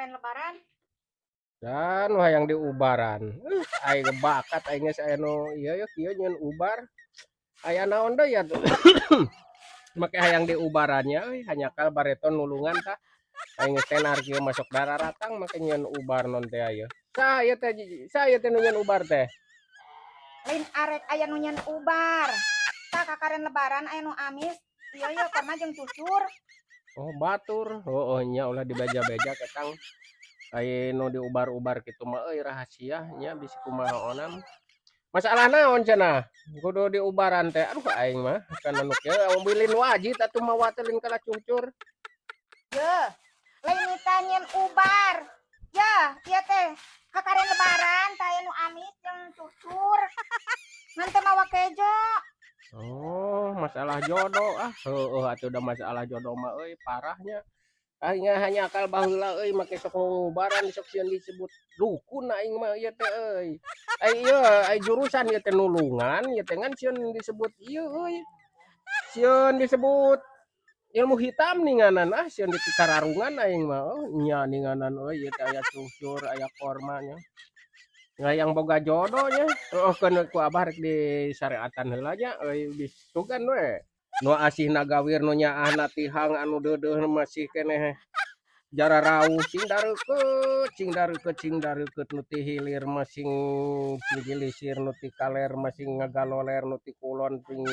Kakaren lebaran. Dan nu hayang diubaran. Aing bakat aing geus aya nu ieu ye kieu nyieun ubar. Aya naon deui atuh. Make hayang diubarannya euy, hanjakal bareto nulungan tah. Aing geus tenar kieu masuk dararatang make nyieun ubar non teh ieu. Saha ieu teh, saha ieu teh nu nyieun ubar teh? Lain arek aya nu nyieun ubar. Tah, kakaren lebaran aya nu amis. Ieu ye korma jeung cucur. Oh, batur. Heueuh nya, ulah dibeja-beja ketang. Ai nu diubar-ubar kitu mah euy rahasia nya, bisi kumaha onam. Masalah naon cenah? Kudu diubaran teh. Aduh, aing mah kana nu kieu bilin wajit atuh mawa teh lain kalah cucur. Ye, lain nita nyieun ubar. Ya, ieu teh kakaren lebaran tah aya nu amis jeung cucur. Ngan teu mawa kejo. Oh, masalah jodoh ah. Heueuh atuh, da masalah jodoh mah euy parahnya. Aing hanjakal baheula euy make sok ngubaran, sok sieun disebut dukun aing mah ieu teh euy. Ai ieu ai jurusan ieu teh nulungan ieu teh, ngan sieun disebut ieu euy. Sieun disebut ilmu hitam ninganan, ah, sieun dipikararungan aing mah. Oh nya ninganan euy, ieu teh aya cucur, aya korma nya. Hayang boga jodoh nya. Heueuh, keun ku abah rek disareatan heula nya euy, bisugan we. Nu asihna gawir, nu nyaahna tihang, anu deudeuh masih keneh jararauh, sing dareukeut, sing dareukeut, sing dareukeut, nu ti hilir mah sing gilisir, nu ti kaler mah sing ngagaloler, nu ti kulon sing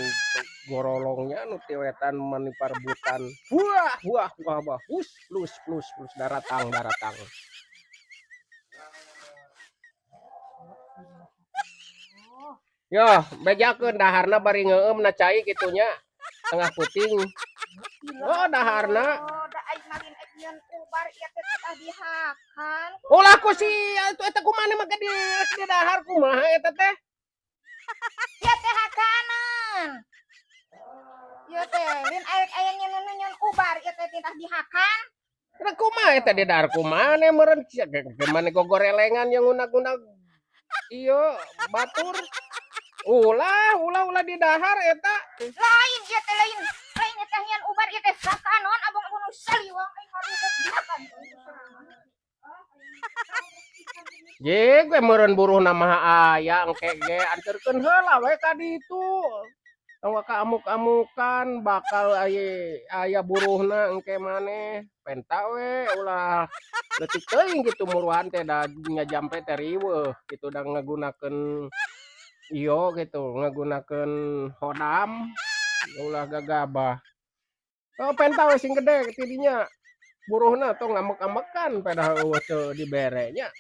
gorolong nya, nu ti wetan mah parebutan. Wah wah wah wah, hus plus plus plus, daratang daratang. Yo, bejakeun daharna bari ngeueum na cai kitu nya. Tengah puting. Oh, daharna. Oh, da aing mah lain ek nyieun ubar ieu teh, titah dihakan. Ulah ku si atuh eta, kumaha make di dahar, kumaha eta teh? Ieu teh hakanan. Ieu teh lain arek aya nyieun nyieun ubar, ieu teh titah dihakan. Rek kumaha eta di dahar, kumaha meureun mane gogorelengan yang unag-unag ieu batur. Ulah, ulah, ulah di dahar eta. Lain ieu teh, lain. Lain eta nyieun ubar, ieu teh hakanon abang-abang nu saliwang, aing ngarudet dihakan. Je gue meureun buruhna mah aya engke ge, anterkeun heula we ka ditu. Tong kaamuk-amukan, bakal aya aya buruhna engke maneh. Penta we, ulah leutik teuing kitu muruhan teh, da ngajampe teh riweuh kitu, da ngagunakeun ieu kitu, ngagunakeun hodam, ulah gagabah. Oh, penta we sing gede ti dinya. Buruhna tong ngambek-ambekan, pedah eueuh teu dibere nya.